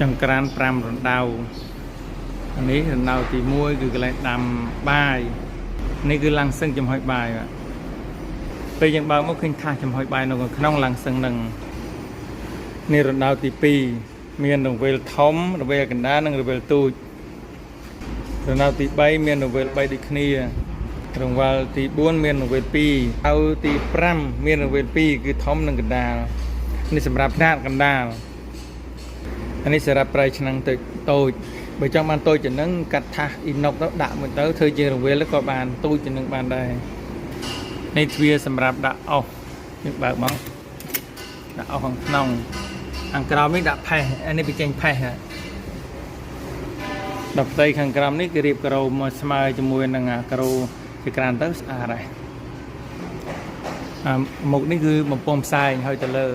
ចង្ក្រាន5រណ្ដៅអានេះរណ្ដៅទី1គឺកន្លែងដាំបាយនេះគឺឡាំងសឹងចំហុយបាយបាទពេលយើងបើកមកឃើញថាសចំហុយបាយនៅក្នុងឡាំងសឹងនឹងនេះរណ្ដៅទី2មានរង្វេលធំរង្វេលកណ្ដាលនិងរង្វេលទូចរណ្ដៅទី3មានរង្វេល3ដូចគ្នារង្វេលទី4មានរង្វេល2ហើយទី5មានរង្វេល2គឺធំនិងកណ្ដាលនេះសម្រាប់ខ្នាតកណ្ដាល អានេះសម្រាប់ប្រៃឆ្នាំងតូចតូចបើចង់បានតូចជាងហ្នឹងកាត់ថាសអ៊ីណុកទៅដាក់មួយទៅធ្វើជារង្វេលក៏បានតូចជាងហ្នឹងបានដែរនេះទ្វារសម្រាប់ដាក់អុសយើងបើកមកដាក់អុសខាងក្នុងខាងក្រោមនេះដាក់ផេះអានេះបញ្ចេញផេះហ่ะដល់ផ្ទៃខាងក្រោមនេះគេរៀបការ៉ូមកស្មើជាមួយនឹងអាការ៉ូជាក្រានទៅស្អាតហើយអាមុខនេះគឺបំពង់ផ្សែងហើយទៅលើ